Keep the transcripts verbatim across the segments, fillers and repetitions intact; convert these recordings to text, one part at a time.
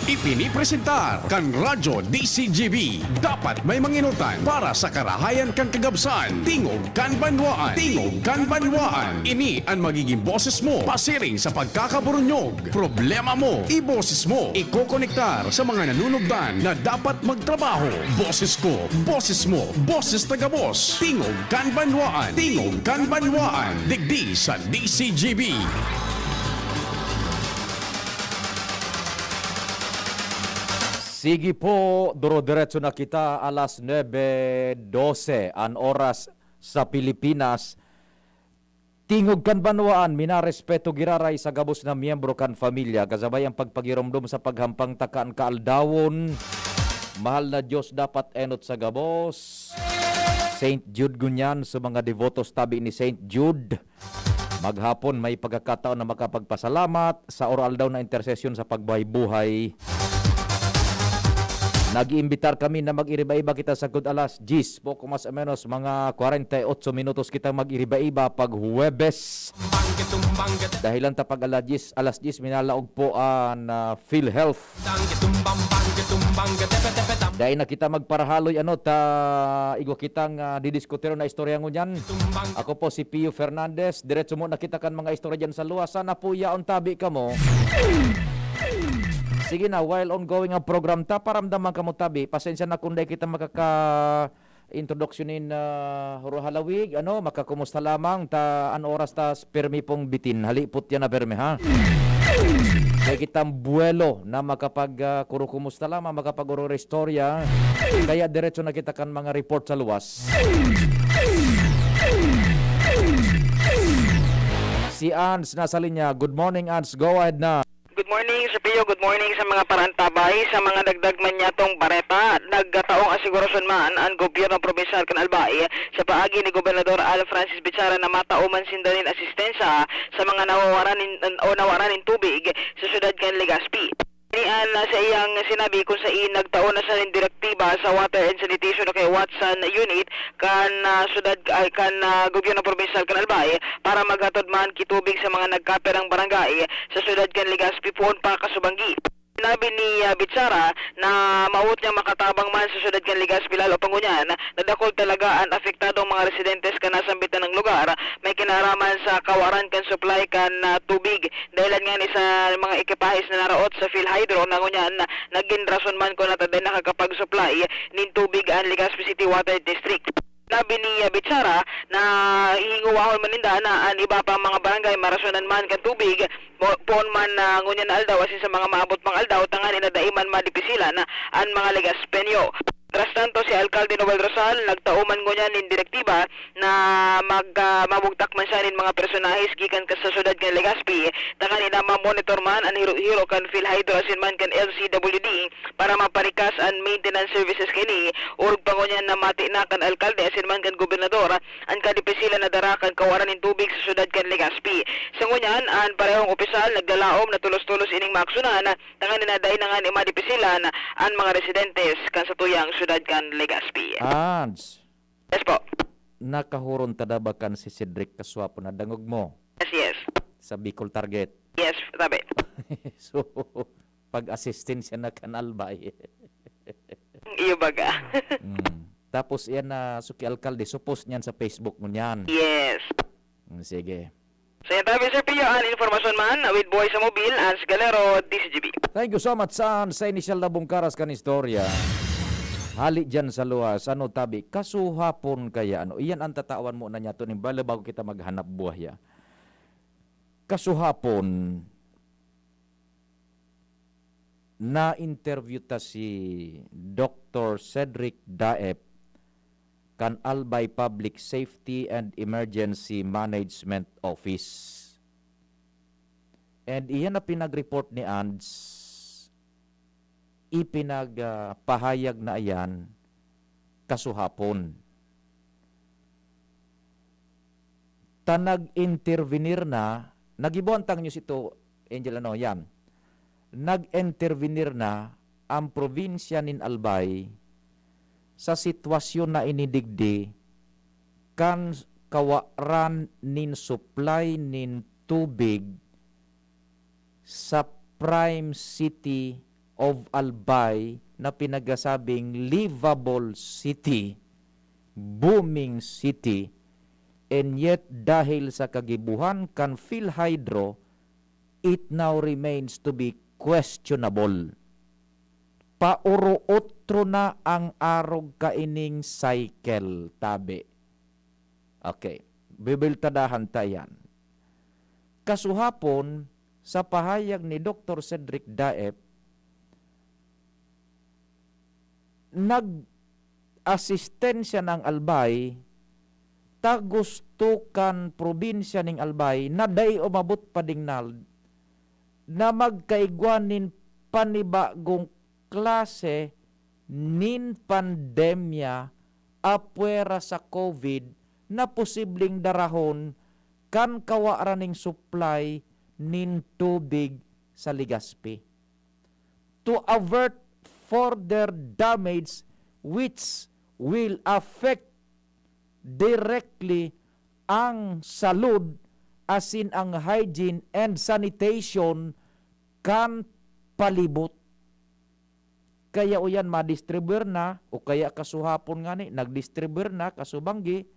Ipinipresentar kan Radyo D C G B. Dapat may manginutan para sa karahayan kan kagabsan. Tingog kan Banwaan. Tingog kan Banwaan. Ini an magiging boses mo pasiring sa pagkakaburunyog. Problema mo, iboses mo. Ikokonektar sa mga nanunugdan na dapat magtrabaho. Boses ko, boses mo, boses taga-boss. Tingog kan Banwaan. Tingog kan Banwaan. Digdi sa D C G B. Sige po, duro-diretso na kita, alas nuebe dose an oras sa Pilipinas. Tingog kan Banwaan, minarespeto giraray sa gabos na miyembro kan pamilya, kasabay ang pagpagiromdom sa paghampang ta kan kaaldawon. Mahal na Diyos, dapat enot sa gabos. Saint Jude ngunyan, sa mga devotos tabi ni Saint Jude. Maghapon, may pagkakataon na makapagpasalamat sa aroaldaw na intersesyon sa pagbuhay-buhay. Nag-iimbitar kami na mag-iriba-iba kita sagkod alas diyes, poco mas o menos mga kwarenta y otso minutos kita mag-iriba-iba pag Huwebes. Dahilan ta pag alas diyes, alas diyes minalaog po an, ah, PhilHealth. Dai na kita magparahaloy, ano, ta igwa kitang, ah, didiskutir na istorya ngunyan. Ako po si Pio Fernandez. Diretso muna kita kan mga istorya dyan sa luwas. Sana po yaon tabi kamo. Sige na, while ongoing ang program ta, paramdaman kamo tabi. Pasensya na kung dai kita makaka-introduction nin, ah, huro halawig. Ano, makakumusta lamang ta, an oras ta permi pong bitin. Halipot yan na permi, ha? Kaya kitang buwelo na makapag, ah, kuro kumusta lamang, makapag-uror istorya. Kaya diretso na kita kan mga report sa luwas. Si Ans nasa linya. Good morning, Ans. Go ahead na. Good morning, Sir Pio. Good morning sa mga paraantabay. Sa mga dagdag man niyatong bareta, nagkataong asegurasyon man ang gobyerno probinsyal kan Albay sa paagi ni Gobernador Al Francis Bichara na matao man sinda nin asistensya sa mga nawawaran nin, o nawaran nin tubig sa siyudad kan Legazpi. Ini an, ah, sa iyang sinabi kung sain nagtao na siya nin direktiba sa Water and Sanitation o kaya WATSAN unit kan, ah, siyudad, ay, kan, ah, gobyerno probinsyal kan Albay para maghatod man ki tubig sa mga nagkapirang barangay sa siyudad kan Legazpi poon pa kasubanggi. Sinabi ni, ah, Bichara na mawot niyang makatabang man sa siyudad kan Legazpi, lalo pa ngunyan na dakul talaga an apektadong mga residentes kan nasambitan nang lugar, may kinaaraman sa kawaran kan supply kan, ah, tubig. Dahilan ngani sa mga ekipahis na naraot sa PhilHydro na ngunyan na nagin rason man kun nata dai nakakapag-supply nin tubig an Legazpi City Water District. Sinabi ni, ah, Bichara na hihinguwahon man ninda na an iba pang mga barangay marasonan man kan tubig, mo-, poon man na ngunyan na aldaw asin sa mga maabot pang aldaw, tanganing na dai man madipisilan an mga Legazpeño. Mientras tanto, si Alkalde Noel Rosal nagtao man ngunyan nin direktiba na mag, ah, mabugtak man siya nin mga personahes gikan ka sa siyudad kan Legazpi, tanganing na ma-monitor man an hiro-hiro kan PhilHydro asin man kan L C W D para maparikas an maintenance services kaini, orog pa ngunyan na mati na kan alkalde asin man kan gobernador an kadipisilan na dara kan kawaran nin tubig sa siyudad kan Legazpi. Sa ngunyan, an parehong opisyal naglalaom na tolos-tolos ining maaksyunan, tanganing na dai na ngani madipisilan an mga residentes kan satuyang siyudad kan Legazpi. Ads. Yes po. Nakahuron ta da ba kan si Cedric Casuapo na dangog mo? Yes, yes. Sa Bicol Target. Yes, tabi. So, pag-asistensya na kan Albay. Iyo baga. Mm. Tapos iyan na suki alkalde, supos niyan sa Facebook mo niyan. Yes. Mm, sige. Sa iyan tabi, Sir Pio, an informasyon man, with Boy sa Mobil, Ans Galero, D C G B. Thank you so much, San, sa inisyal na bungkaras kan istorya. Hali dyan sa luwas, ano tabi, kasuhapon kaya, ano, iyan ang tatawan mo na niya, Tony, bala bago kita maghanap buhay, ah. Kasuhapon, na-interview ta si Doktor Cedric Daep kan Albay Public Safety and Emergency Management Office. And iyan na pinag-report ni Ans, ipinag, ah, pahayag na iyan kasuhapon. Ta nag-intervenir na, nagibo an tang news ito, Angel, ano, yan. Nag-intervenir na ang probinsya nin Albay sa sitwasyon na ini digdi kan kawaran nin supply nin tubig sa prime city of Albay na pinagasabing livable city, booming city, and yet dahil sa kagibuhan kan PhilHydro, it now remains to be questionable. Pauro-otro na ang arog kaining cycle, tabi. Okay, bibiltadahan ta yan. Kasuhapon, sa pahayag ni Doktor Cedric Daep, nag-asistensya ng Albay, ta gusto kan probinsya ning Albay na dai umabot pa dingnal na magkaigwa nin panibagong klase nin pandemya apwera sa COVID na posibleng darahon kan kawaran ning supply nin tubig sa Legazpi, to avert further damage which will affect directly ang salud asin ang hygiene and sanitation kan palibot. Kaya uyan madistribuer na o kaya kasuhapon ngani nagdistribuer na kasubanggi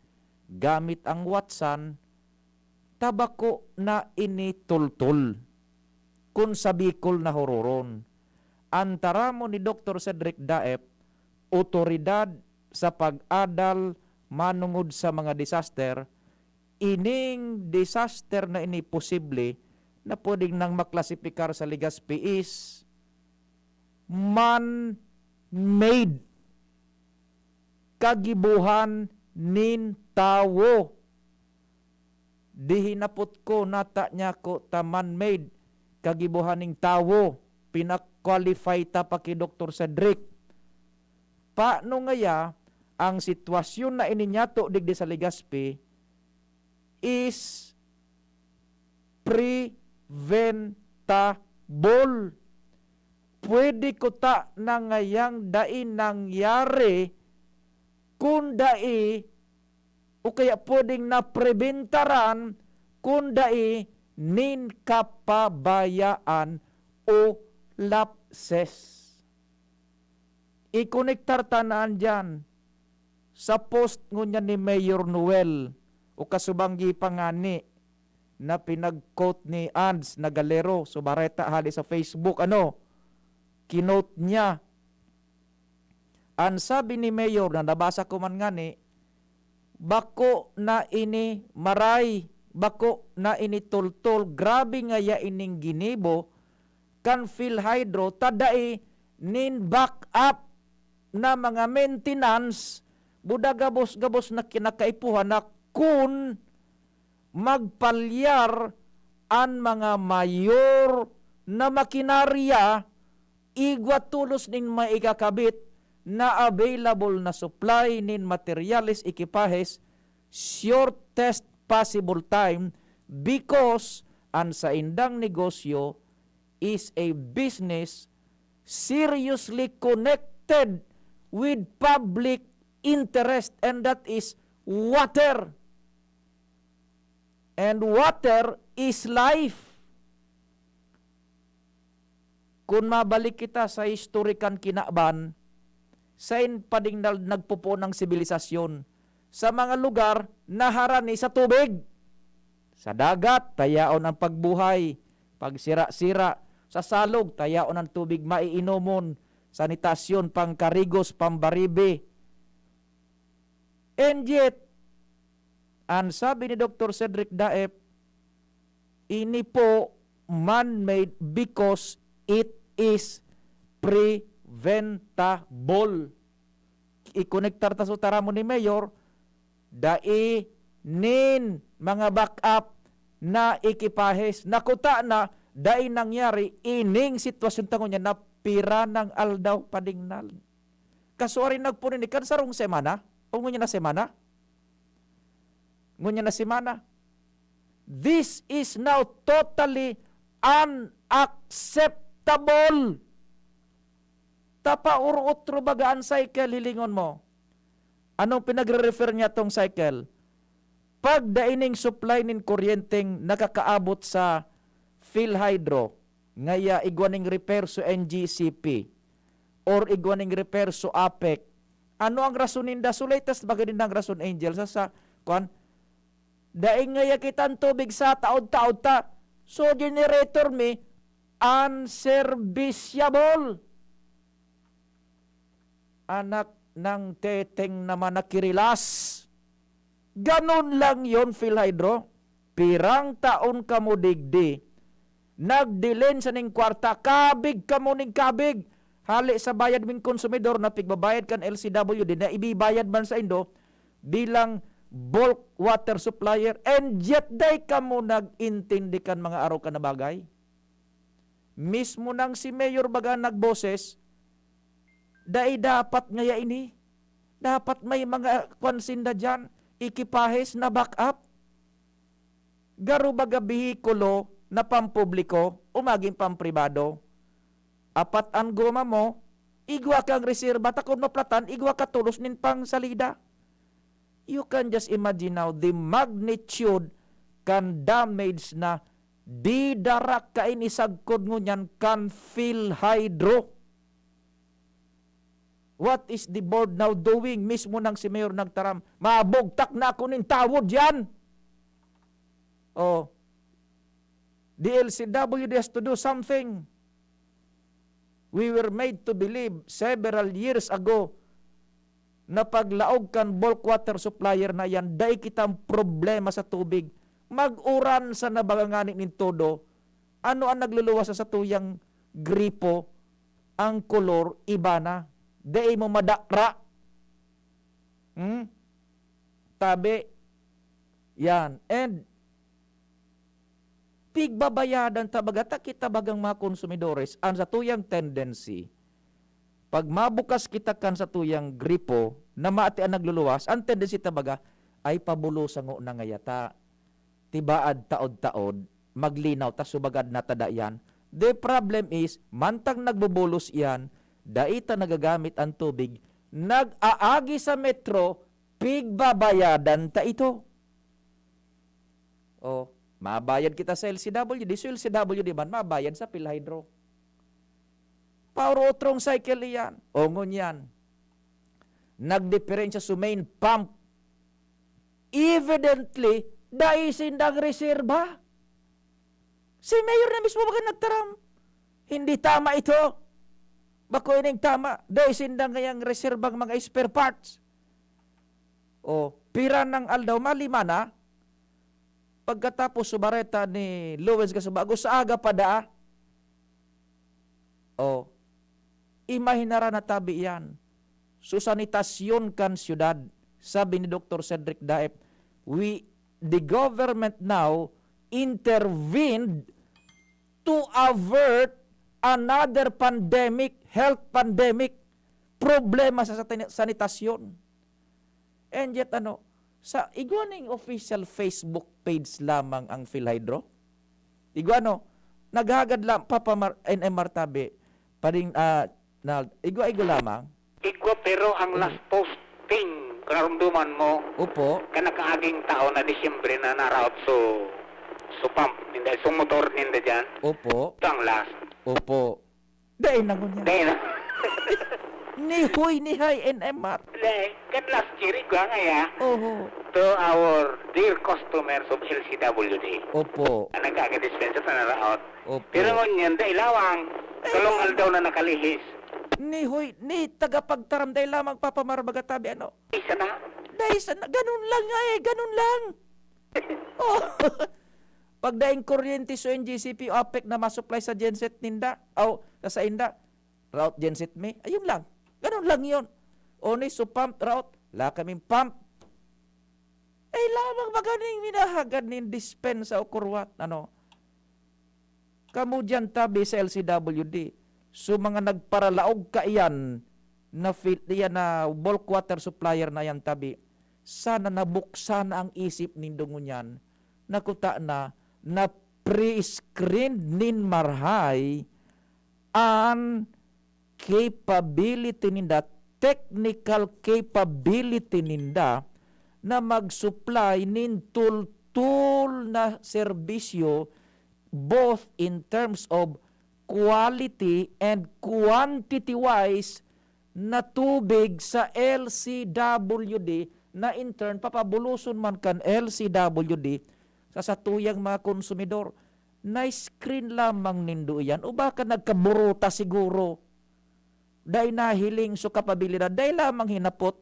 gamit ang Watson, tabako na ini tultol. Kun sa Bicol na huroron, ang taramon ni Doktor Cedric Daep, otoridad sa pag-adal manungod sa mga disaster, ining disaster na ini posible na pwedeng nang maklasipikar sa Legazpi is man-made, kagibuhan nin tawo. Di hinapot ko, nata niya ko ta man-made, kagibuhan ning tawo, pina-qualify ta pa ki Doktor Cedric. Paano ngaya ang sitwasyon na ini niyato digdi sa Legazpi is preventable? Pwede ko ta na ngayang dai nangyari kun dai o kaya pwedeng napribentaran kun dai nin kapabayaan o lapses. Ikonektar ta na andyan sa post ngunyan ni Mayor Noel o kasubanggi pa ngani na pinag-quote ni Ads Nagalero. So, bareta hali sa Facebook, ano, kinote niya. An sabi ni Mayor na nabasa ko man ngani, "Bako na ini maray, bako na ini tultol, grabe ngaya ining ginibo kan PhilHydro, ta dai nin backup na mga maintenance, buda gabos-gabos na kinakaipuhan na kun magpalyar an mga mayor na makinarya, igwa tolos nin maikakabit na available na supply nin materyales, ekipahes, shortest possible time, because an saindang negosyo is a business seriously connected with public interest, and that is water. And water is life." Kun mabalik kita sa history kan kinaban, sain pa ding nag-, nagpopoon ang sibilisasyon? Sa mga lugar na harani sa tubig. Sa dagat, tayaon ang pagbuhay, pagsira-sira. Sa salog, tayaon ang tubig maiinomon, sanitasyon, pangkarigos, pambaribe. And yet, an sabi ni Doktor Cedric Daep, ini po man-made because it is preventable. Ikonektar ta sa taramon ni Mayor, dai nin mga backup na ekipahes. Nakuta na, dai nangyari ining sitwasyon ta ngunyan na pira nang aldaw pa dingnal. Kasuarin nagpunin ni kan sarong semana, o ngunyan na semana. Ngunyan na semana. This is now totally unacceptable. Tapauro-otro baga an cycle, hilingon mo. Anong pinagre-refer niya tong cycle? Pag dai ning supply nin kuryenteng nakakaabot sa PhilHydro, ngaya igwa ning repair so N G C P or igwa ning repair so APEC. Ano ang rason ninda? So latest baga ninda ang rason, Angel, sa, sa, kwan, dai ngaya kitang tubig sa taod-taod ta. So generator mi, unserviceable. Anak ng teteng naman na kirilas. Ganun lang yon, PhilHydro. Pirang taon kamo digdi, nagdilen sa ning kwarta, kabig kamo ning kabig. Hali sa bayad ming konsumidor na pigbabayad kan L C W D na ibibayad man sa indo bilang bulk water supplier, and yet dai kamo nag-intindi kan mga arokan na bagay. Mismo nang si Mayor baga nagboses, dai dapat ngaya ini. Dapat may mga kwan sinda diyan, ekipahes na backup. Garo baga behikulo na pampubliko o magin pampribado. Apat an goma mo, igwa kang reserba, ta kun maplatan, igwa ka tolos nin pangsalida. You can just imagine now the magnitude kan damage na didara kaini sagkod ngunyan kan PhilHydro. What is the board now doing? Mismo nang si Mayor nagtaram, "Mabugtak na ako nin tawo diyan." Oh, the L C W D has to do something. We were made to believe several years ago na paglaog kan bulk water supplier na yan, dai kitang problema sa tubig. Mag-uran sa nabanganit nin todo. Ano ang nagluluwas sa satuyang gripo? Ang kolor, iba na. Dai mo madara. Hmm? Tabi. Yan. And pigbabayadan ta baga, ta kita bagang mga konsumidores, ang satuyang tendency, pag mabukas kita kan satuyang gripo na mati ang nagluluwas, ang tendency ta baga, "Ay, pabulosan ngona ngaya ta. Tibaad taod-taod, maglinaw ta, subagad natada iyan." The problem is, mantang nagbubulos iyan, dai ta nagagamit an tubig, nag-aagi sa metro, pigbabayadan ta ito. Oh, mabayad kita sa L C W D, so L C W D man mabayad sa PhilHydro. Pauro-otrong cycle iyan. O ngunyan, nagdiperensya sa main pump. Evidently, dai sindang reserba. Si Mayor na mismo baga nagtaram, "Hindi tama ito. Bako ining tama. Dai sinda ngayang reserbang mga spare parts." O, pira nang aldaw, malima na. Pagkatapos, subareta ni Luis Gasubago, sa aga pa daa. O, imahinara na tabi iyan. So, sanitasyon kan syudad, sabi ni Doktor Cedric Daep, "We, the government now intervened to avert another pandemic, health pandemic, problema sa, sa tani-, sanitasyon." And yet, ano, sa igwa ning official Facebook page lamang ang PhilHydro? Igwa, no? Naghagad lang, Papa Mar-, N M R tabi, paring, ah, na, igwa-igwa lamang. Igwa, pero ang Mm. last posting, karumduman mo, Opo. ka nakaaging taon na Disyembre na naraot so, so pump ninda, so motor ninda dyan. Opo. Ito ang last. Opo. Dai na ngunyan. Dai na. Ni huy, ni hay, N M R. Dai. Kan last year, igwa ngaya. Oho. To our dear customers of L C W D. Opo. Ang nagkakadispensa sa naraot. Opo. Pero ngunyan, dai lawang. Ay, Kalong lawang. aldaw na nakalihis. Ni huy, ni tagapagtaram dai lamang, Papa Mar, baga tabi, ano? Isa na. Dai sana, ganun lang nga eh, ganun lang. Oh. Pag daing kuryente, so N G C P o APEC na masupply sa genset ninda, aw, sa sainda, route genset mi, ayun lang. Ganun lang yun. O ni, so pump route, wala kaming pump. Ay, lamang ba ganing minahagad nin dispensa o kurwat, ano? Kamo diyan tabi sa L C W D, so mga nagparalaog kaiyan na fil-, iyan na bulk water supplier na yan tabi, sana nabuksan na ang isip nindo ngunyan, na kuta na, na pre-screened nin marahay an capability ninda, technical capability ninda na mag-supply nin tultul na serbisyo, both in terms of quality and quantity-wise na tubig sa L C W D na in turn papabuloson man kan L C W D sa satuyang mga konsumidor. Na-screen lamang nindo iyan o baka nagkaburuta siguro. Dai nahiling so kapabilidad, dai lamang hinapot.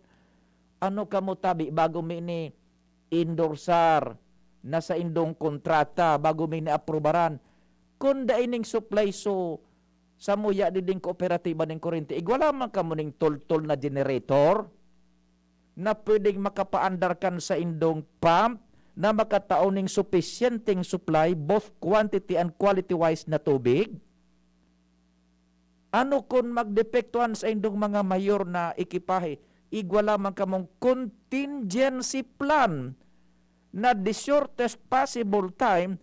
Ano kamo tabi bago mi ini-endorsar na saindong kontrata, bago mi ini-aprubaran? Kun dai ning supply so samuya diding kooperatiba ning kurente, igwa lamang kamo ning toltol na generator na pwedeng makapaandar kan saindong pump na makatao ning supisyenteng supply, both quantity and quality-wise na tubig? Ano kun magdepekto an saindong mga mayor na ekipahe? Igwa lamang kamong contingency plan na the shortest possible time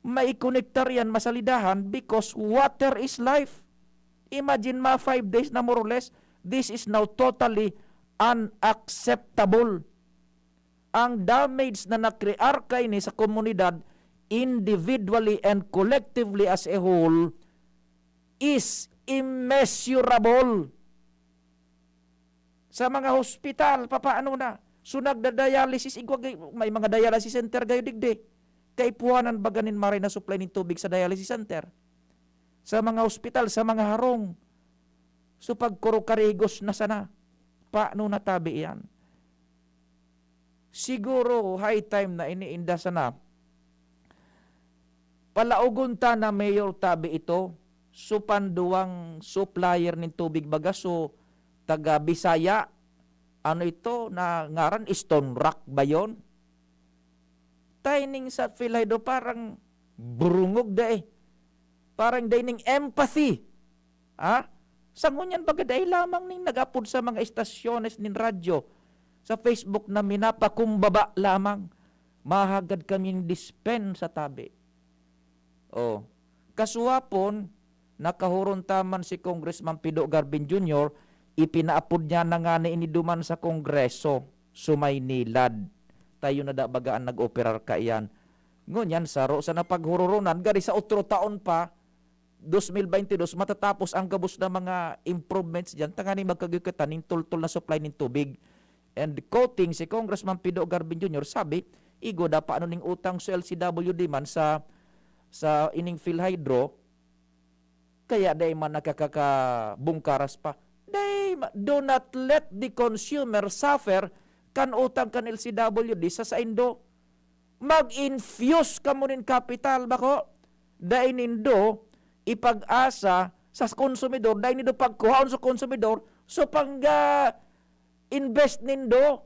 maikonektar yan masalidahan, because water is life. Imagine, mga five days na, more or less, this is now totally unacceptable. Ang damage na nakrear kaini sa komunidad, individually and collectively as a whole, is immeasurable. Sa mga hospital, papaano na? So, nagda-dialysis, igwa gay-, may mga dialysis center gayo digdi. Kaipuhanan baga nin maray na supply nin tubig sa dialysis center? Sa mga hospital, sa mga harong. So, pagkurukarigos na sana. Paano na tabi iyan? Siguro, high time na ini, inda sana. Palaogon ta na, Mayor, tabi ito. So, panduwang supplier nin tubig baga, so, taga Bisaya. Ano ito na ngaran? Stone Rock ba yon? Timing sa PhilHydro parang burungog da eh. Parang dai ning empathy. Ha? Sa ngunyan baga dai lamang ning nag-apod sa mga estasyones nin radyo, sa Facebook na minapakumbaba lamang. Mahagad kaming dispensa tabi. Oh, kasuwapon, nakahuron ta man si Congressman Pido Garbin Junior, ipinaapod niya na ngani ini duman sa Kongreso, sumaynilad. Tayo na da baga an nag-operar kaiyan. Ngunyan, saro sa napaghururunan, gari sa otro taon pa, dos mil baynte dos, matatapos ang gabos na mga improvements diyan, tanganing magkagigkatan ning toltol na supply nin tubig. And quoting si Congressman Pido Garbin Junior, sabi, "Igwa da pa ano ning utang sa L C W D man sa, sa ining PhilHydro, kaya dai man nakakakabungkaras pa." Dai ma-, do not let the consumer suffer kan utang kan L C W D sa saindo. Mag-infuse kamo nin kapital, bako? Dai nindo ipag-asa sa konsumidor, dai nindo pagkuhaon sa konsumidor, so pangga-invest nindo.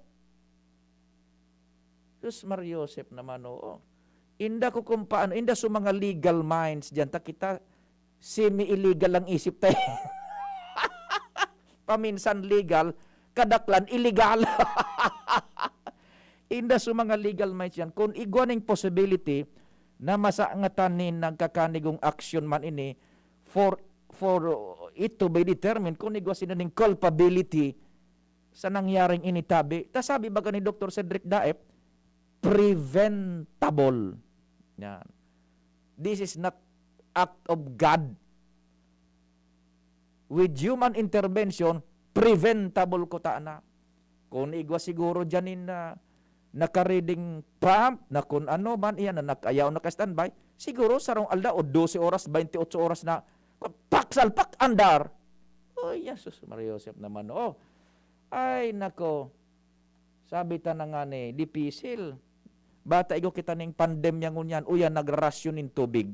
Sus, Maria Joseph naman, oo. Inda ko kung paano, inda sa mga legal minds diyan, ta kita, semi-illegal ang isip tayo. Paminsan legal, kadaklan illegal. Inda sa mga legal minds yan, kung igwa ning possibility na masangatan nin nagkakanigong action man ini for, for it to be determined kung igwa sila ning culpability sa nangyaring ini tabi. Ta sabi baga ni Doktor Cedric Daep, preventable. Yan. This is not act of God. With human intervention, preventable ko ta na. Kung igwa siguro dyan in, ah, naka-reading pump na kung ano man, iyan na nakayaw, naka-standby, siguro sarong aldaw o dose oras, baynte otso oras na, pak, salpak, andar. Oh, Jesus, Maria Joseph naman, oh. Ay, nako. Sabi ta na nga ni, dipisil. Bata, igwa kita ning pandemya ngunyan, uya nagrarasyon nin tubig.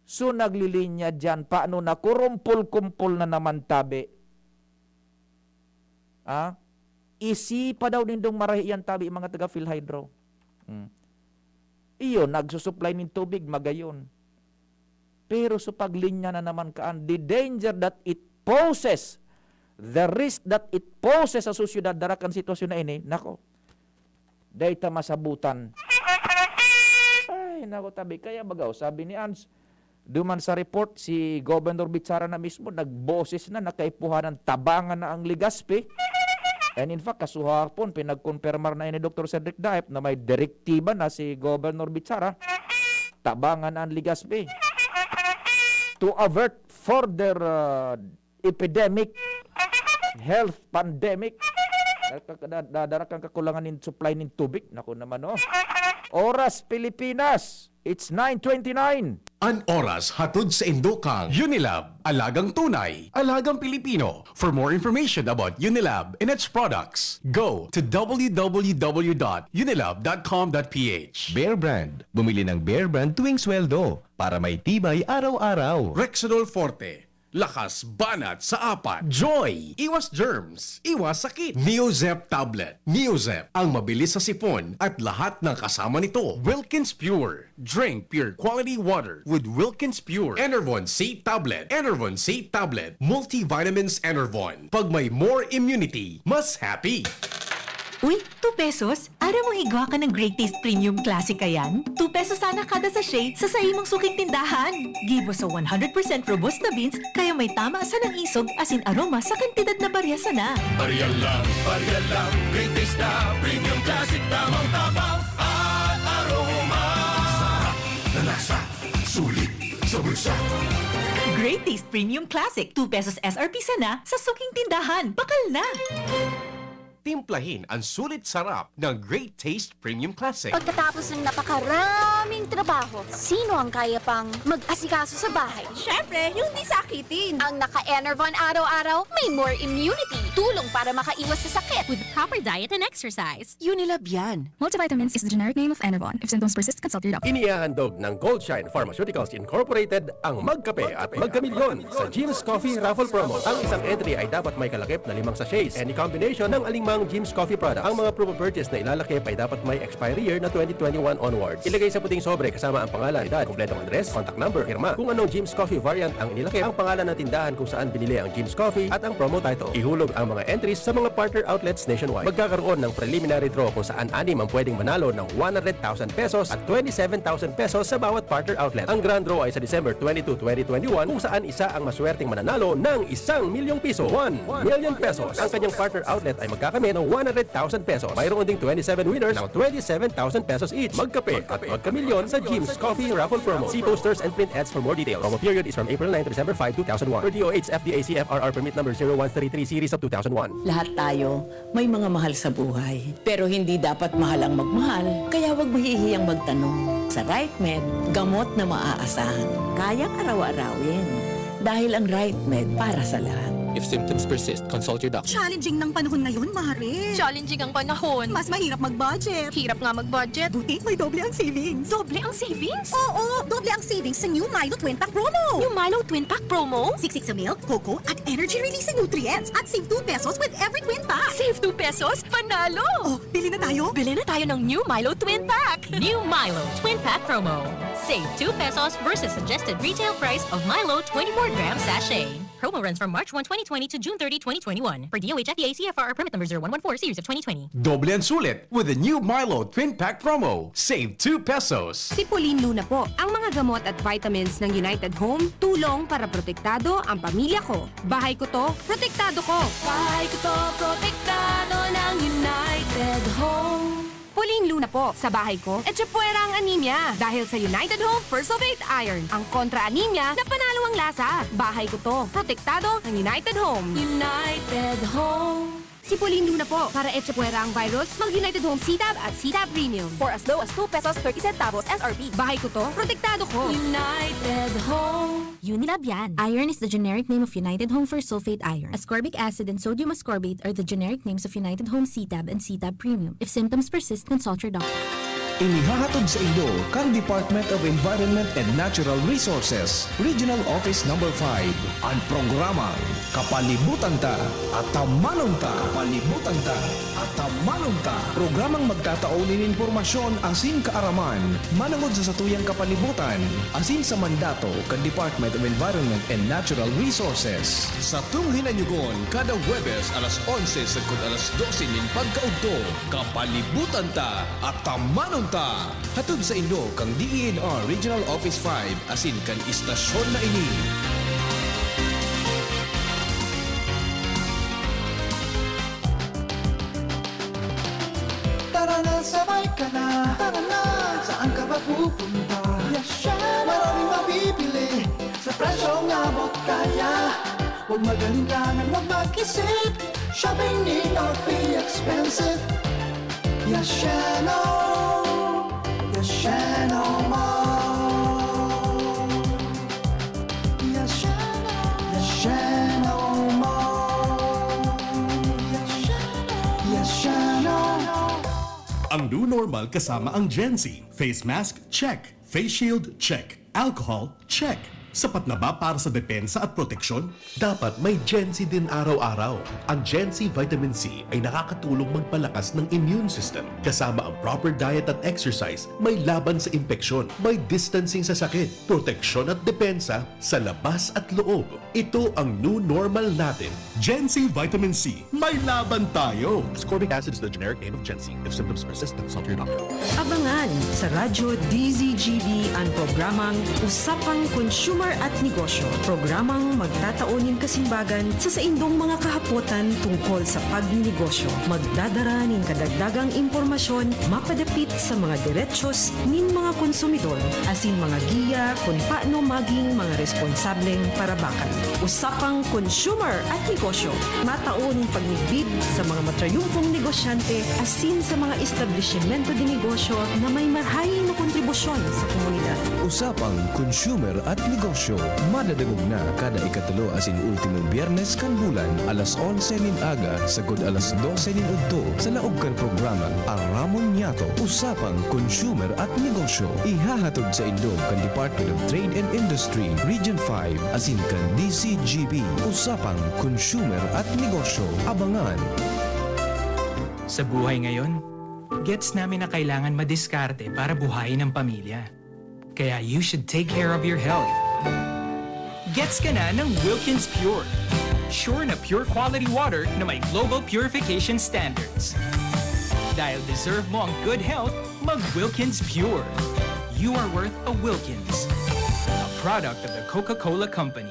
So, naglilinya diyan, paano na kurumpol-kumpol na naman tabi? Ah? Isipa daw nindong marahi yan tabi, mga taga PhilHydro. Hmm. Iyo, nagsusupply nin tubig, magayon. Pero sa paglinya na naman kaan, the danger that it poses, the risk that it poses sa sosyedad, dara kan sitwasyon na ini, nako, dai ta masabutan. Ay, nako, tabi. Kaya baga, oh, sabi ni Ans, duman sa report, si Governor Bichara na mismo, nagboses na, nakaipuhanan, tabangan na ang Legazpi. And in fact, kasuhapon, pinagkonpermar na ni Doktor Cedric Daep na may direktiba na si Governor Bichara, tabangan na ang Legazpi. to avert further, ah, epidemic, health pandemic, nakaka-, na-, nadara kang kakulangan nin supply nin tubig. Naku naman, oh. Oras Pilipinas, it's nine twenty-nine. An oras hatod sa indo kan Unilab, alagang tunay, alagang Pilipino. For more information about Unilab and its products, go to w w w dot unilab dot com dot p h. Bear Brand. Bumili ng Bear Brand tuwing sweldo para may tibay araw-araw. Rexidol Forte. Lakas banat sa apat. Joy! Iwas germs, iwas sakit. Neozep Tablet. Neozep, ang mabilis sa sipon at lahat ng kasama nito. Wilkins Pure. Drink pure quality water with Wilkins Pure. Enervon C Tablet. Enervon C Tablet. Multivitamins Enervon. Pag may more immunity, mas happy. Uy, two pesos? Aram mo igwa ka ng Great Taste Premium Classic kayan? Two pesos sana kada sachet sa saimong suking tindahan. Gibo sa one hundred percent robusta beans, kaya may tama sa nang isog asin aroma sa kantidad na barya sana. Barya lang, barya lang, Great Taste na Premium Classic, tamang tabang at aroma. Sarap na lasa, sulit sa bulsa. Great Taste Premium Classic, two pesos S R P sana sa suking tindahan. Bakal na! Timplahin ang sulit sarap ng Great Taste Premium Classic. Pagkatapos ng napakaraming trabaho, sino ang kaya pang mag-asikaso sa bahay? Siyempre, yung di sakitin. Ang naka-Enervon araw-araw, may more immunity. Tulong para makaiwas sa sakit. With proper diet and exercise. Unilab yan. Multivitamins is the generic name of Enervon. If symptoms persist, consult your doctor. Inihahandog ng Goldshine Pharmaceuticals Incorporated ang Magkape at Magkamilyon sa Jim's Coffee Raffle Promo. Ang isang entry ay dapat may kalakip na limang sachets. Any combination ng alingmang Jim's Coffee product. Ang mga proof of purchase na ilalakip ay dapat may expiry year na twenty twenty-one onwards. Ilagay sa puting sobre kasama ang pangalan, edad, kompletong address, contact number, pirma. Kung anong Jim's Coffee variant ang inilakip, ang pangalan ng tindahan kung saan binili ang Jim's Coffee at ang promo title. Ihulog ang mga entries sa mga partner outlets nationwide. Magkakaroon ng preliminary draw kung saan anim ang pwedeng manalo ng one hundred thousand pesos at twenty-seven thousand pesos sa bawat partner outlet. Ang grand draw ay sa December twenty-two, twenty twenty-one, kung saan isa ang maswerteng mananalo ng isang milyong piso, one million pesos. Ang kanyang partner outlet ay magkakamit ng one hundred thousand pesos. Mayroon ding twenty-seven winners ng twenty-seven thousand pesos each. Magkape at magkamilyon sa Jim's Coffee Raffle Promo. See posters and print ads for more details. Promo period is from April nine to December five, two thousand one. Per D O H F D A C F R R Permit Number zero one three three Series of two thousand one. Lahat tayo may mga mahal sa buhay. Pero hindi dapat mahal ang magmahal, kaya huwag mahihiyang magtanong. Sa Right Med, gamot na maaasahan, kayang araw-arawin. Dahil ang Right Med para sa lahat. If symptoms persist, consult your doctor. Challenging ng panahon ngayon, Mare. Challenging ang panahon. Mas mahirap mag-budget. Hirap nga mag-budget. Buti may doble ang savings. Doble ang savings? Oo, doble ang savings sa new Milo Twin Pack Promo. New Milo Twin Pack Promo? Siksik sa milk, cocoa, at energy releasing nutrients. At save two pesos with every twin pack. Save two pesos? Panalo! Oh, bili na tayo. Bili na tayo ng new Milo Twin Pack. New Milo Twin Pack Promo. Save two pesos versus suggested retail price of Milo twenty-four gram sachet. Promo runs from March one, twenty twenty to June thirty, twenty twenty-one. Per D O H F D A C F R R Permit Number zero one one four Series of twenty twenty. Doble ang sulit with the new Milo Twin Pack Promo. Save two pesos. Si Pauline Luna po. Ang mga gamot at vitamins ng United Home, tulong para protektado ang pamilya ko. Bahay ko to, protektado ko. Bahay ko to, protektado ng United Home. Pauline Luna po. Sa bahay ko, etchepuera ang anemia. Dahil sa United Home First of Eight Iron, ang kontra anemia na panalo ang lasa. Bahay ko to. Protektado ng United Home. United Home. Si Pauline Luna po. Para etchepuera ang virus, mag United Home C-Tab at C-Tab Premium. For as low as two pesos thirty centavos S R P. Bahay ko to. Protektado ko. United Home. Unilab yan. Iron is the generic name of United Home First Sulfate Iron. Ascorbic acid and sodium ascorbate are the generic names of United Home C-Tab and C-Tab Premium. If symptoms persist, consult your doctor. Inihahatod sa inyo kan Department of Environment and Natural Resources, Regional Office Number Five, an programang Kapalibutan Ta, Atamanon Ta. Kapalibutan Ta, Atamanon Ta. Programang magtatao nin impormasyon asin kaaraman manongod sa satuyang kapalibutan asin sa mandato kan Department of Environment and Natural Resources. Satong hinanyugon kada Huwebes alas onse sagkod alas dose nin pagkaudto. Kapalibutan Ta, Atamanon Ta. Hatod sa inyo kan D E N R Regional Office Five asin kan istasyon na ini. Tara na, sabay ka na. Tara na, saan ka ba pupunta? Maraming mabibili, Sa presyong abot kaya, huwag mag-alinlangan, huwag mag-isip. Shopping need not be expensive. Yashano, Yashano Mall. Yashano, Yashano Mall. Yashano, Yashano. Ang new normal kasama ang Gen Z. Face mask, check. Face shield, check. Alcohol, check. Sapat na ba para sa depensa at proteksyon? Dapat may Gen Z din araw-araw. Ang Gen Z Vitamin C ay nakakatulong magpalakas ng immune system, kasama ang proper diet at exercise, may laban sa impeksyon, may distancing sa sakit, proteksyon at depensa sa labas at loob. Ito ang new normal natin. Gen Z Vitamin C, may laban tayo! Ascorbic acid is the generic name of Gen Z. If symptoms persist, consult your doctor. Abangan sa Radyo D Z G B an programang Usapang Consumer at Negosyo. Programang magtatao nin kasimbagan sa saindong mga kahapotan tungkol sa pagninegosyo. Magdadara nin kadagdagang impormasyon mapadapit sa mga derechos nin mga konsumidor asin mga giya kun paano maging mga responsableng parabakan. Usapang Consumer at Negosyo. Matao nin pagmidbid sa mga matrayumpong negosyante asin sa mga establisimento de negosyo na may marhay na kontribusyon sa komunidad. Usapang Consumer at Negosyo, madadangog na kada ikatulo asin ultimong Biyernes kan bulan, alas onse nin aga sagkod alas dose nin udto, sa laog kan programang Aramon Niyato. Usapang Consumer at Negosyo, ihahatod saindo kan Department of Trade and Industry, Region five, asin kan D Z G B. Usapang Consumer at Negosyo. Abangan! Sa buhay ngayon, gets namin na kailangan madiskarte para buhayin ang pamilya. Kaya you should take care of your health. Gets ka na ng Wilkins Pure. Sure na pure quality water na may global purification standards. Dahil deserve mo ang good health, mag Wilkins Pure. You are worth a Wilkins. A product of the Coca-Cola Company.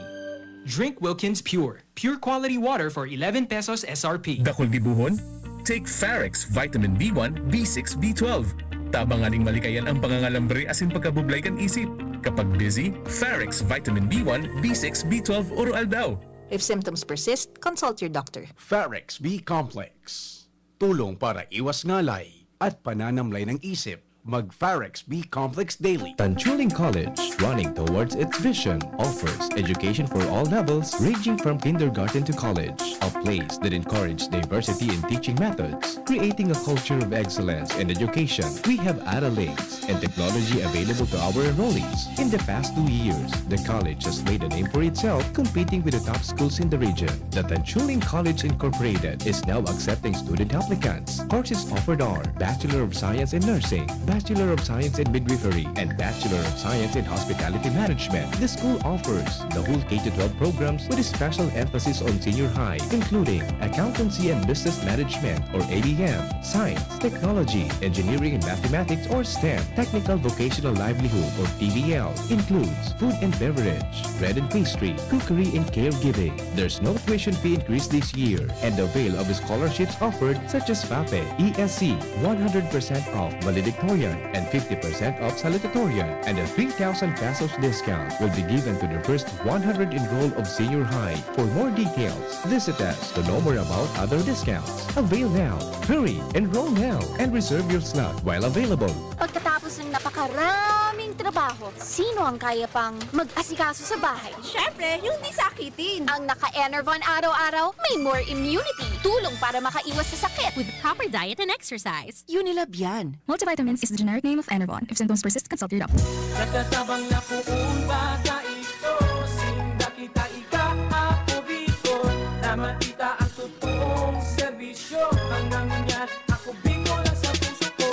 Drink Wilkins Pure. Pure quality water for eleven pesos S R P. Dakul gibohon? Take Farex Vitamin B one, B six, B twelve. Tabangan nin malikayan ang pangangalambre asin pagkabublay kan isip. Kapag busy, Farex Vitamin B one, B six, B twelve, oro-aldaw. If symptoms persist, consult your doctor. Farex B Complex. Tulong para iwas ngalay at pananamlay ng isip. Mag Farex B Complex Daily. Tanchuling College, running towards its vision, offers education for all levels, ranging from kindergarten to college. A place that encourages diversity in teaching methods, creating a culture of excellence in education. We have Aralings and technology available to our enrollees. In the past two years, the college has made a name for itself, competing with the top schools in the region. The Tanchuling College Incorporated is now accepting student applicants. Courses offered are Bachelor of Science in Nursing, Bachelor of Science in Midwifery, and Bachelor of Science in Hospitality Management. The school offers the whole K to twelve programs with a special emphasis on senior high, including Accountancy and Business Management or A B M, Science, Technology, Engineering and Mathematics or STEM, Technical Vocational Livelihood or T V L, includes food and beverage, bread and pastry, cookery and caregiving. There's no tuition fee increase this year, and avail of scholarships offered such as FAPE, E S C, one hundred percent off valedictorian, and fifty percent off salutatorian, and a three thousand pesos discount will be given to the first one hundred enrolled of senior high. For more details, visit us to know more about other discounts. Avail now! Hurry! Enroll now! And reserve your slot while available. Pagkatapos ng napakaraming trabaho, sino ang kaya pang mag-asikaso sa bahay? Siyempre, yung di sakitin. Ang naka-Enervon araw-araw, may more immunity. Tulong para makaiwas sa sakit. With proper diet and exercise. Unilab yan. Multivitamins is the generic name of Enervon. If symptoms persist, consult your doctor. Nagtatabang na poon bata ito, sinda kita ika, ako Bicol, na makita ang totoong serbisyo. Hanggang ngunyan, ako Bicol ang sa puso ko.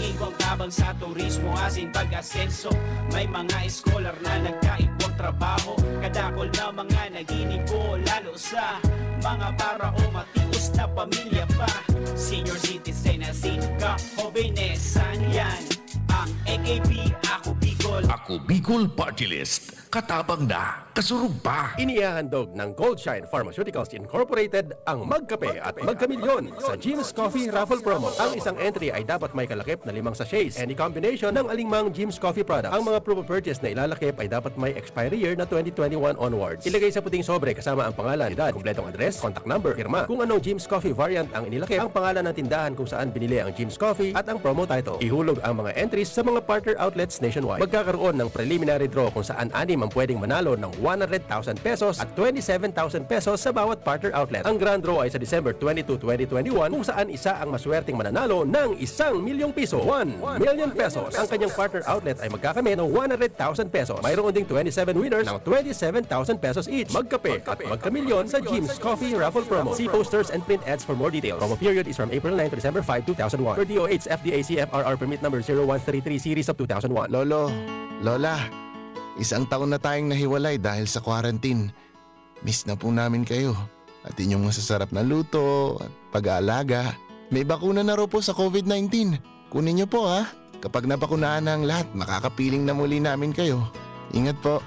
Igwang tabang sa turismo, asin pag-asenso. May mga eskolar na nagkaigwang trabaho. Kadakol na mga naginigo, lalo sa mga para o matios na pamilya pa. Senior citizen, asin ka, hobenesan, yan ang A K P, Ako Bicol. Ako Bicol Party List. Katabang na, kasurog pa. Inihahandog ng Goldshine Pharmaceuticals Incorporated ang Magkape at Magkamilyon sa Jim's Coffee Raffle Promo. Ang isang entry ay dapat may kalakip na limang sachets. Any combination ng alingmang Jim's Coffee product. Ang mga proof of purchase na ilalakip ay dapat may expiry year na twenty twenty-one onwards. Ilagay sa puting sobre kasama ang pangalan, edad, kompletong address, contact number, pirma. Kung anong Jim's Coffee variant ang inilakip, ang pangalan ng tindahan kung saan binili ang Jim's Coffee at ang promo title. Ihulog ang mga entries sa mga partner outlets nationwide. Magkakaroon ng preliminary draw kung saan anim ang pwedeng manalo ng one hundred thousand pesos at twenty-seven thousand pesos sa bawat partner outlet. Ang grand draw ay sa December twenty-two, twenty twenty-one, kung saan isa ang maswerteng mananalo ng isang milyong piso, one million pesos. Ang kanyang partner outlet ay magkakamit ng one hundred thousand pesos. Mayroon ding twenty-seven winners ng twenty-seven thousand pesos each. Magkape at magkamilyon sa Jim's Coffee Raffle Promo. See posters and print ads for more details. Promo period is from April nine to December five, two thousand one. Per D O H F D A C F R R Permit Number zero one three three Series of two thousand one. Lolo, Lola, isang taon na tayong nahiwalay dahil sa quarantine. Miss na po namin kayo. At inyong masasarap na luto at pag-aalaga. May bakuna na raw po sa COVID nineteen. Kunin niyo po, ha. Kapag nabakunahan na ang lahat, makakapiling na muli namin kayo. Ingat po.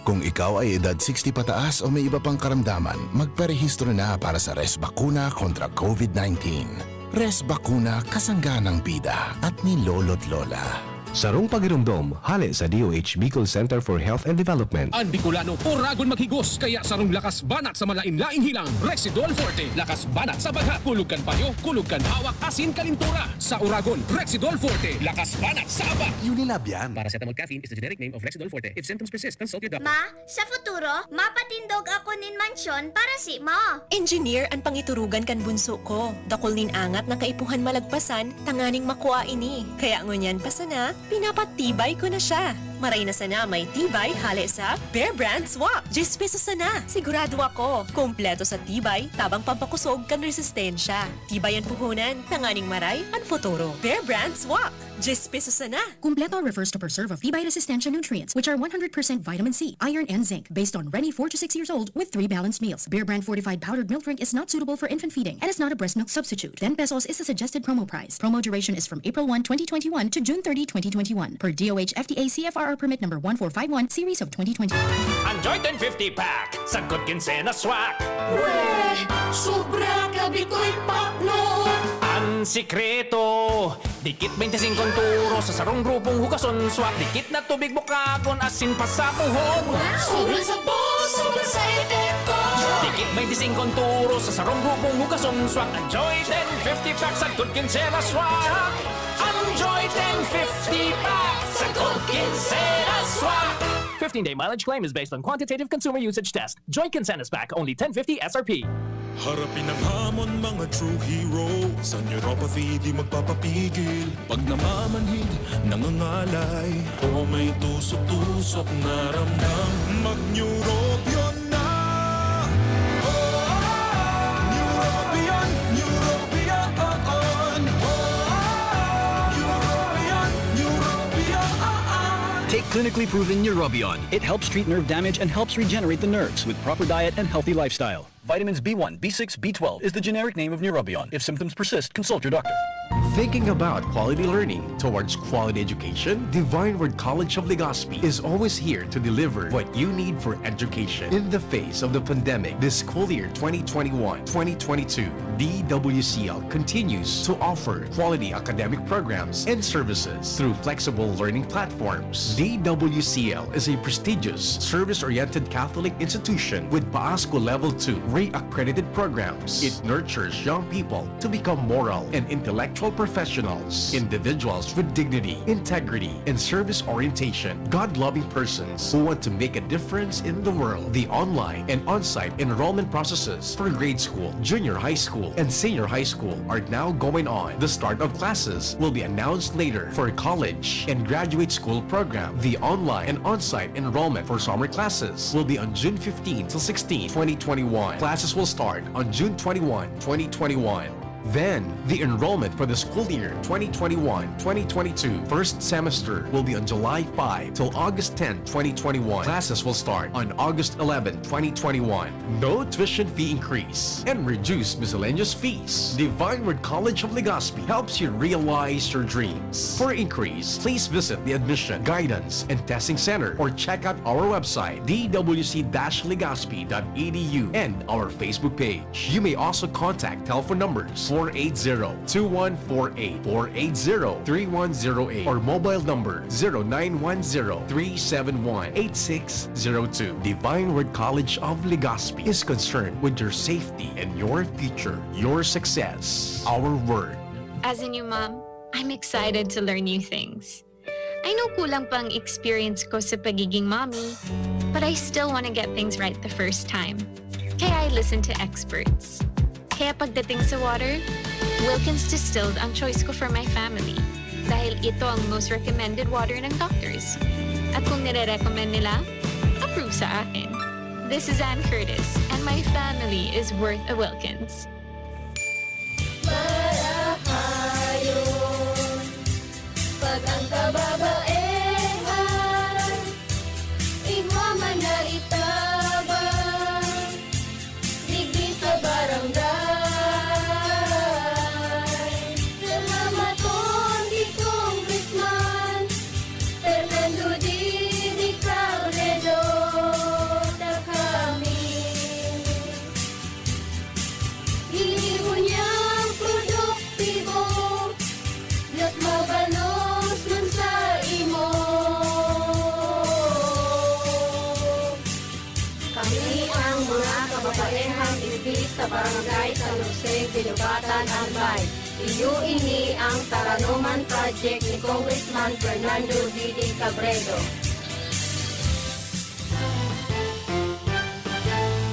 Kung ikaw ay edad sixty pataas o may iba pang karamdaman, magparehistro na para sa Res Bakuna kontra COVID nineteen. Res Bakuna, kasangga ng bida at ni Lolo't Lola. Sarong pagiromdom, hale sa D O H Bicol Center for Health and Development. An Bicolano, oragon maghigos, kaya sarong lakas banat sa malain-laing hilang, Rexidol Forte. Lakas banat sa bagha, kulog kan payo, kulog kan hawak, asin kalintura. Sa oragon, Rexidol Forte. Lakas banat sa aba. Unilab yan. Paracetamol caffeine is the generic name of Rexidol Forte. If symptoms persist, consult your doctor. Ma, sa futuro, mapatindog ako nin mansyon para si mo. Engineer an pangiturugan kan bunso ko. Dakul nin angat na kaipuhan malagpasan tanganing makua ini. Kaya ngunyan pa sana, pinapatibay ko na siya. Maray na sana may tibay hale sa Bear Brand Swak. Diyes pesos sana. Sigurado ako, kompleto sa tibay, tabang pampakosog kan resistensya. Tibay an puhunan, tanganing maray an futuro. Bear Brand Swak. Diyes pesos sana. Kumpleto refers to preserve of tibay resistensya nutrients, which are one hundred percent vitamin C, iron, and zinc, based on Reni four to six years old with three balanced meals. Bear Brand fortified powdered milk drink is not suitable for infant feeding and is not a breast milk substitute. Ten pesos is the suggested promo price. Promo duration is from April one, twenty twenty-one to June thirty, twenty twenty-one, per D O H F D A C F R R permit number one four five one, series of twenty twenty. Enjoy ten fifty pack, sagkod kinsenas swak. Weh! Sobra ka Bicol Pak, no? An sikreto, dikit twenty-five turo sa sarong grupong hugason swak. Dikit na tubig bukagon asin pasapuhon. Sobrang sabor, sobrang sa epekto. Dikit twenty-five turo sa sarong grupong hugason swak. Enjoy ten fifty pack, sagkod kinsenas swak. Enjoy ten fifty pack, sagkod kinsenas swak. Fifteen-day mileage claim is based on quantitative consumer usage test. Joy Kinsenas Pack, only ten fifty S R P. Harapin ang hamon, mga true hero. Sa neuropathy, di magpapapigil. Pag namamanhid, nangangalay, o may tusok-tusok na ramdam, mag-Neurobion na! Oh, Neurobion, Neurobion, oh, oh. Neurobion, Neurobion, oh, oh. Take clinically proven Neurobion. It helps treat nerve damage and helps regenerate the nerves with proper diet and healthy lifestyle. Vitamins B one, B six, B twelve is the generic name of Neurobion. If symptoms persist, consult your doctor. Thinking about quality learning towards quality education? Divine Word College of Legazpi is always here to deliver what you need for education. In the face of the pandemic, this school year twenty twenty-one, twenty twenty-two, D W C L continues to offer quality academic programs and services through flexible learning platforms. D W C L is a prestigious, service-oriented Catholic institution with PAASCU Level two re-accredited programs. It nurtures young people to become moral and intellectual professionals, individuals with dignity, integrity, and service orientation, God-loving persons who want to make a difference in the world. The online and on-site enrollment processes for grade school, junior high school, and senior high school are now going on. The start of classes will be announced later. For college and graduate school program, the online and on-site enrollment for summer classes will be on June fifteen to sixteen, twenty twenty-one. Classes will start on June twenty-one, twenty twenty-one. Then, the enrollment for the school year twenty twenty-one twenty twenty-two first semester will be on July five till August tenth, twenty twenty-one. Classes will start on August eleventh, twenty twenty-one. No tuition fee increase and reduced miscellaneous fees. Divine Word College of Legazpi helps you realize your dreams. For inquiries, please visit the Admission, Guidance, and Testing Center or check out our website, d w c dash legazpi dot e d u, and our Facebook page. You may also contact telephone numbers four eight zero, two one four eight, four eight zero, three one zero eight or mobile number zero nine one zero, three seven one, eight six zero two. Divine Word College of Legazpi is concerned with your safety and your future, your success. Our word. As a new mom, I'm excited to learn new things. I know kulang pa ang experience ko sa pagiging mommy, but I still want to get things right the first time. Kaya I listen to experts. Kaya pagdating sa water, Wilkins Distilled ang choice ko for my family. Dahil ito ang most recommended water ng doctors. At kung nire-recommend nila, approve sa akin. This is Ann Curtis, and my family is worth a Wilkins. Marahayon, pag ang kababaehan, igwa man na itabang, digdi sa barangay. Salamaton ki Congressman Fernando Didi Cabredo, ta kami. Ginibo niyang produktibo, mas mabalos man sa imo. Kami ang mga kababaehang digdi sa Barangay San Jose, Guinobatan, Albay. Iyo ini ang Taranoman Project ni Congressman Fernando Didi Cabredo.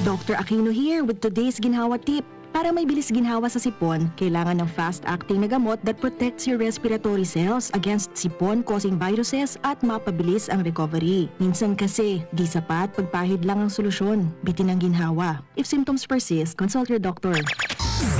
Doctor Aquino here with today's ginhawa tip. Para may bilis ginhawa sa sipon, kailangan ng fast-acting na gamot that protects your respiratory cells against sipon-causing viruses at mapabilis ang recovery. Minsan kasi, di sapat pagpahid lang ang solusyon. Bitin ang ginhawa. If symptoms persist, consult your doctor.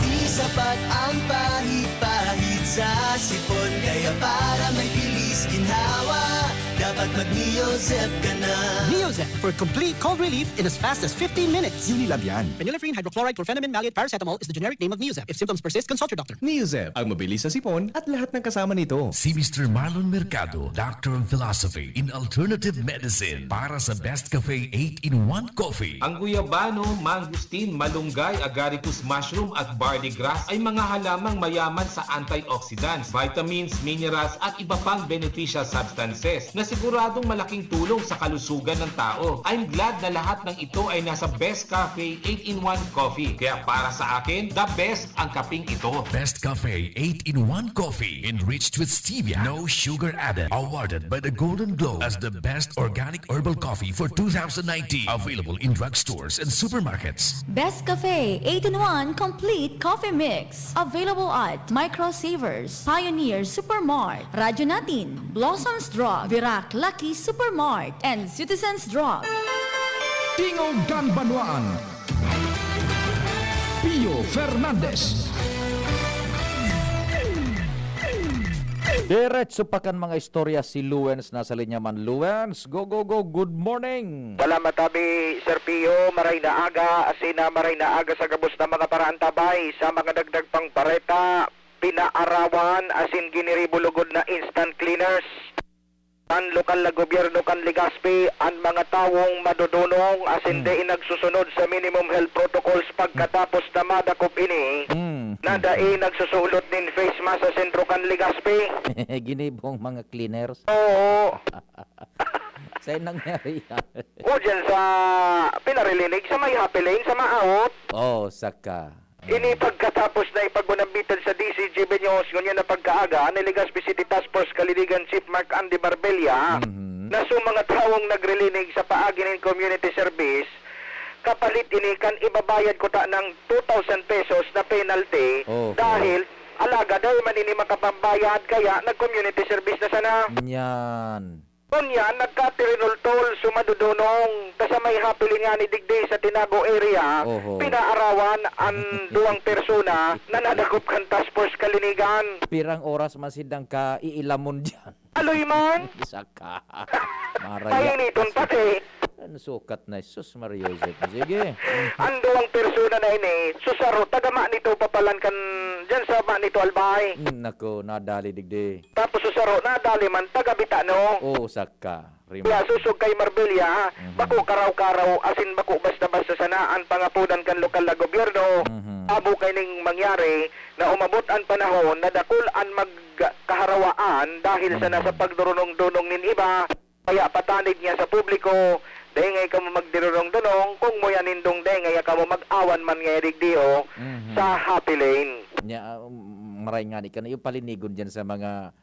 Di sapat ang pahid-pahid sa sipon, kaya para may bilis ginhawa, dapat mag-Neozep ka na. Neozep for complete cold relief in as fast as fifteen minutes. Unilab yan. Phenylephrine, hydrochloride, chlorphenamine, maleate, paracetamol is the generic name of Neozep. If symptoms persist, consult your doctor. Neozep, ang mabilis sa sipon at lahat ng kasama nito. Si Mister Marlon Mercado, Doctor of Philosophy in Alternative Medicine, para sa Best Cafe eight-in-one Coffee. Ang guyabano, mangosteen, malunggay, agaricus mushroom at barley grass ay mga halamang mayaman sa antioxidants, vitamins, minerals at iba pang beneficial substances na siguradong malaking tulong sa kalusugan ng tao. I'm glad na lahat ng ito ay nasa Best Cafe eight-in-one Coffee. Kaya para sa akin, the best ang kaping ito. Best Cafe eight-in-one Coffee, enriched with stevia, no sugar added. Awarded by the Golden Globe as the best organic herbal coffee for two thousand nineteen. Available in drugstores and supermarkets. Best Cafe eight-in-one Complete Coffee Mix. Available at Micro Savers, Pioneer Supermart, Radyo Natin, Blossoms Drug, Virac Lucky Supermart, and Citizens Drug. Tingog kan Banwaan, Pio Fernandez. Diretso pa kan mga istorya si Luens, nasa linya man. Luens, go, go, go. Good morning. Salamat, Abi, Sir Pio. Maray na aga, asin na maray na aga sa gabos na mga paraantabay. Sa mga dagdag pang bareta, pinaarawan asin giniribo lugod na instant cleaners kan lokal na gobyerno kan Legazpi an mga tawong madodonong asin Hmm. dai nagsusunod sa minimum health protocols pagkatapos na madakop ini, Hmm. na dai nagsusulot nin face mask sa sentro kan Legazpi. Ginibong mga cleaners. Oo. Saan nangyari yan? O, dyan sa pinarilinig sa may Happy Lane, sa Maaot. Oh, saka. Ini pagkatapos na ipag-unambitan sa D C G B News ngunyan na pagkaaga ni Legazpi City Task Force Kaliligan Chief Mark Andy Marbella Mhm. na sa mga tawong nagrilinig sa paagi nin community service, kapalit ini kan ibabayad kuta ng two thousand pesos na penalty Oho. dahil alagad dai man ini makapambayad kaya nag-community service na sana. Nyan. Unya, nagkatirinultol, sumadudunong, ta sa may hapili nga ni digdi sa Tinago area, Oho. pinaarawan an duwang persona na nadakop kan Task Force Kalinigan. Pirang oras man sindang kaiilamon diyan? Aloy man. Isa ka. Maraya Painiton ka, pati. Ano sukat na, sus, Maria Joseph. Sige. Ang duwang persona na ini, susaro, taga Manito, papalan kan, dyan sa Manito, Albay. Hmm, nako, nadali digdi. Tapos susaro, nadali man, taga Bitano. Oo, saka. Rima. Kaya susog kay Marbella, Mhm. bako karaw-karaw, asin bako basta-basta sana ang pangapudan kan lokal na gobyerno. Mhm. Abo kay ning mangyari na umabot ang panahon na dakul an magkaharawaan dahil sana Mhm. sa pagdurunong-dunong nin iba. Kaya patanid niya sa publiko, dengay kamo magdirurong-dunong, kung muya nindong dengay kamo mag-awan man ngaya digdi, o, Mhm. sa Happy Lane. Nya, ah, um, maray ngani ka na yung palinigon dyan sa mga,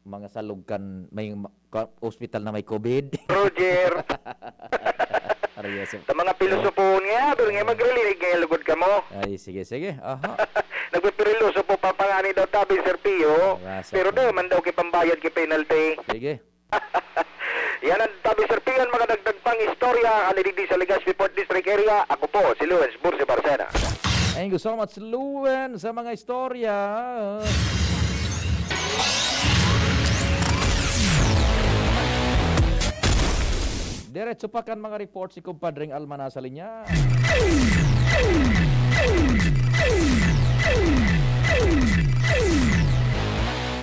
mga salog kan, may ma-, ka-, ospital na may COVID. Roger. Arias. Sa mga pilosopohon nga, pero nga magrilinig nga lugod kamo. Ay, sige, sige. Aha. Nagpipilosopo pa pa nga ni daw tabi, Sir Pio. Arasa Pero ka. di man daw kipambayad ki penalty. Sige. Yan ang tabi, Sir Pion, mga dagdag pang istorya, hali digdi sa Legazpi Port District area. Ako po, si Luis Bursi Barcena. Thank you so much, Luen, sa mga istorya. Diretso pa kan mga report si Kumpadreng Alma nasa linya.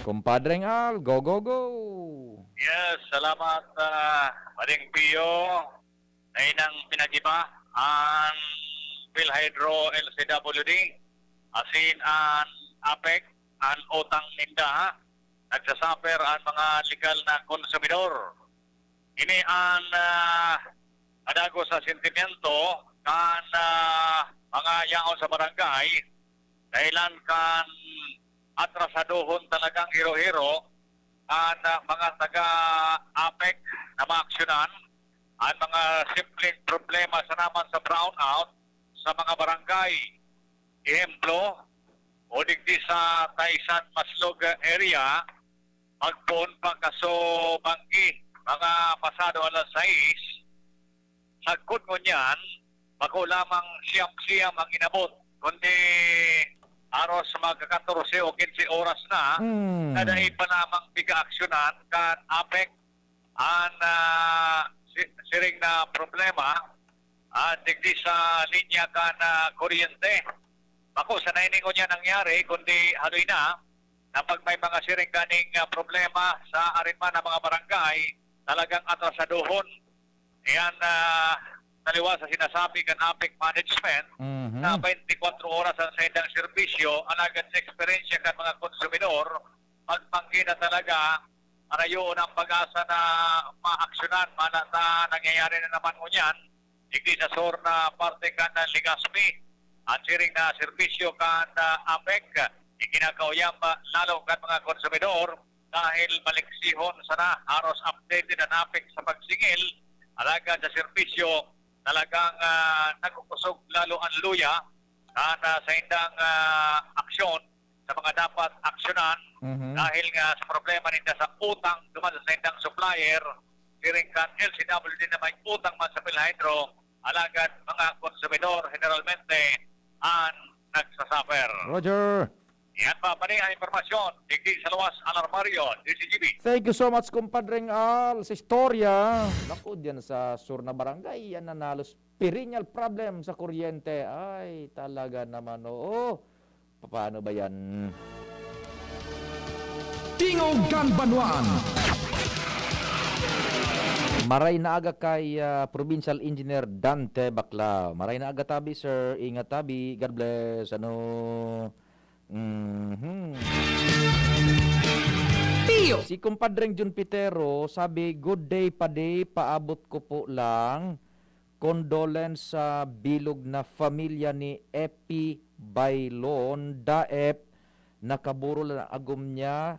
Kumpadreng Al, go, go, go! Yes, salamat, ah, Pading Pio. Dai nang pinag-iba an PhilHydro L C W D, asin an APEC, an utang ninda, ha? Nagsasuffer an mga legal na konsumidor. Ini an, ah, madagos sa sentimiento kan, ah, mga yaon sa barangay, dahilan kan atrasadohon talagang hero-hero an, ah, mga taga-APEC na maaksyonan an mga simpleng problema sana man sa brownout sa mga barangay. Ehemplo, o digdi sa Taysan Maslog area, magpoon pa kaso banggi, mga pasado alas sais, sagkod ngunyan, bako lamang siyam-siyam ang inabot, kundi aros magka-katorse o kinse oras na, Mm. na dai pa lamang pigaaksyonan kan APEC an, ah, si-, siring na problema, ah, digdi sa linya kan, ah, kuryente. Bako sana ini ngunyan nangyari, kundi haloy na, na pag may mga siring kaning, ah, problema sa arin man na mga barangay, talagang atrasadohon. Yan, ah, taliwas sa sinasabi kan APEC management Mhm. na twenty-four oras ang saindang serbisyo, alagad sa eksperyensya kan mga konsumidor, pag banggi na talaga, marayoon ang pag-asa na maaksyonan, mana ta nangyayari na naman ngunyan, digdi sa sur na parte kan Legazpi. An siring na serbisyo kan, ah, APEC, ikinakauyam, ah, lalo kan mga konsumidor dahil maliksihon sana, haros updated an APEC sa pagsingil, alagad sa serbisyo, talagang, ah, nagkukusog lalo an luya kan, ah, saindang, ah, aksyon sa mga dapat aksyonan Mhm. dahil nga sa problema ninda sa utang duman sa saindang supplier, siring kan L C W D na may utang man sa PhilHydro, alagad mga konsumidor generalmente an nagsasuffer. Roger. Yan pa, mali ang impormasyon. Digdi sa luwas, Alarmario, D C G B. Thank you so much, Kumpadreng Al, sa istorya. Naku, diyan sa sur na barangay, yan nanalos perennial problem sa kuryente. Ay, talaga naman, oo. Paano ba yan? Tingog kan Banwaan. Maray na aga kay, ah, Provincial Engineer Dante Baclao. Maray na aga tabi, sir. Ingat tabi. God bless. Ano? Mhm. Pio. Si Kumpadreng Jun Pitero, sabi, "Good day, padi. Paabot ko po lang condolence sa bilog na pamilya ni Epi Baylon Daep. Nakaburol ang agom niya,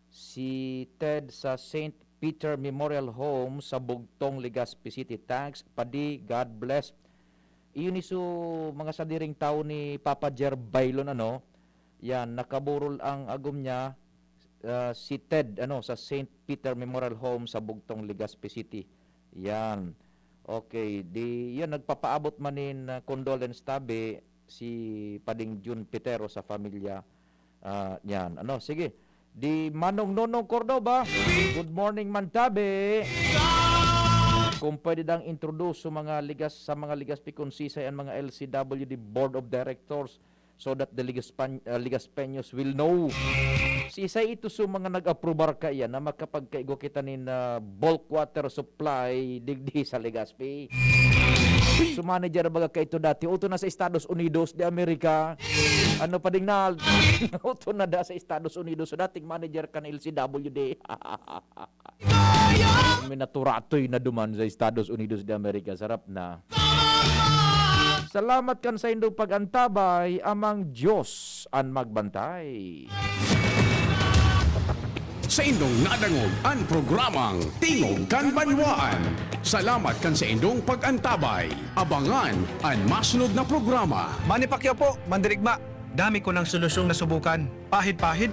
si Ted sa Saint Peter Memorial Home sa Bugtong, Legazpi City. Thanks, padi. God bless." Iyon iso mga sadiring tawo ni Papa Jer Baylon, ano? Yan, nakaburol ang agom niya. ah, si Ted, ano, sa Saint Peter Memorial Home sa Bugtong, Legazpi City. Yan. Okay, di, yan, nagpapaabot man nin, ah, condolence tabi si Pading Jun Petero sa pamilya, ah, niyan. Ano, sige. Di Manong Nonong Cordova, good morning man tabi. Kung pwede dang introduce sa mga Legas-, sa mga Legazpi kung sisay ang mga L C W D Board of Directors so that the Legaspan-, ah, Legaspeños will know. Sisay ito sa mga nag-aprobar kaiyan na makapagkaigwa kita nin, ah, bulk water supply digdi sa Legazpi? Su manager baga kaito dati, uto na sa Estados Unidos de America. Ano pa ding na, uto na da sa Estados Unidos, so dating manager kan L C W D. May naturatoy na duman sa Estados Unidos de America. Sarap na. Salamat kan saindong pag-antabay, Amang Diyos an magbantay. Saindong nadangog an programang Tingog kan Banwaan. Salamat kan saindong pag-antabay. Abangan an masunod na programa. Manny Pacquiao po, mandirigma. Dami ko ng solusyong nasubukan. Pahid-pahid,